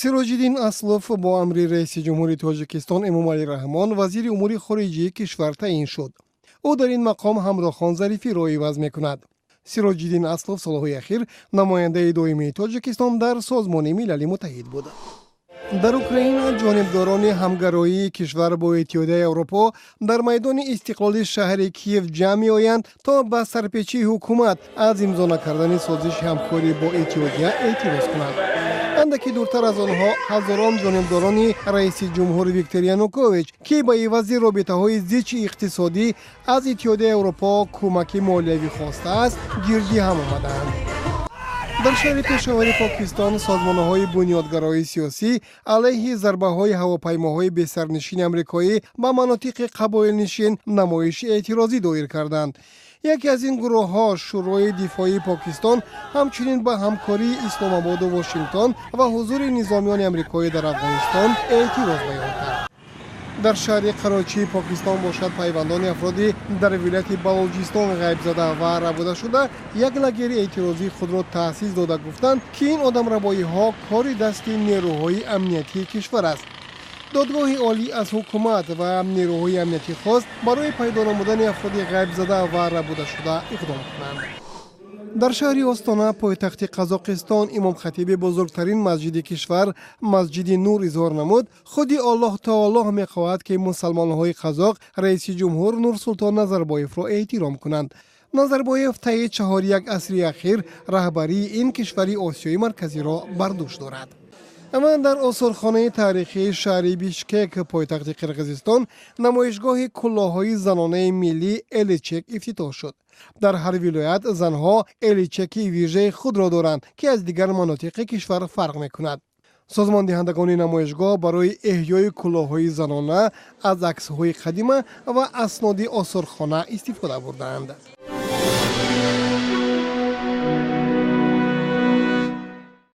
Сироҷиддин Аслов бо амри раиси ҷумҳури Тоҷикистон Эмомалӣ Раҳмон вазири умури хориҷии кишвар таъин шуд. Ӯ дар ин мақом Ҳамроҳхон Зарифиро иваз мекунад. Сироҷиддин Аслов солҳои ахир намояндаи доимии Тоҷикистон дар Созмони Милали Муттаҳид буд. Дар Украина ҷонибдорони ҳамгароии кишвар бо Иттиҳодияи Аврупо дар майдони Истиқлоли шаҳри Киев ҷамъ меоянд, то ба сарпечии ҳукумат аз имзо накардани созиши ҳамкорӣ бо Иттиҳодия эътироз кунанд. Андаке дуртар аз онҳо ҳазорон ҷонибдорони раиси ҷумҳур Виктор Янукович, ки ба ивази робитаҳои зичи иқтисодӣ аз Иттиҳодияи Аврупо кӯмаки молиявӣ хостааст, гирди ҳам омадаанд. Дар шаҳри Пешовари Покистон созмонҳои бунёдгарои сиёсӣ алайҳи зарбаҳои ҳавопаймоҳои бесарнишини амрикоӣ ба манотиқи қабоилнишин намоиши эътирозӣ доир карданд. Яке аз ин гурӯҳҳо, Шӯрои дифоии Покистон, ҳамчунин ба ҳамкории Исломободу Вошингтон ва ҳузури низомиёни амрикоӣ дар Афғонистон эътироз баён кард. Дар шаҳри Қарочии Покистон бошад, пайвандони афроди дар вилояти Балоҷистон ғайбзада ва рабудашуда як лагери эътирозии худро таъсис дода, гуфтанд, ки ин одамрабоиҳо кори дасти нерӯҳои амниятии кишвар аст. Додгоҳи олӣ аз ҳукумат ва нерӯҳои амниятӣ хост, барои пайдо намудани афроди ғайбзада ва рабудашуда иқдом кунанд. Дар шаҳри Остона, пойтахти Қазоқистон, имомхатиби бузургтарин масҷиди кишвар, Масҷиди Нур, изҳор намуд, худи Аллоҳ таоло мехоҳад, ки мусалмонҳои қазоқ раиси ҷумҳур Нурсултон Назарбоевро эҳтиром кунанд. Назарбоев таи 4.5 асри ахир раҳбарии ин кишвари Осиёи Марказиро бар дӯш дорад. Ва дар осорхонаи таърихии шаҳри Бишкек, пойтахти Қирғизистон, намоишгоҳи куллоҳҳои занонаи миллӣ Эличек ифтитоҳ шуд. Дар ҳар вилоят занҳо эличеки вижаи худро доранд, ки аз дигар манотиқи кишвар фарқ мекунад. Созмондиҳандагони намоишгоҳ барои эҳёи куллоҳҳои занона аз аксҳои қадима ва асноди осорхона истифода бурдаанд.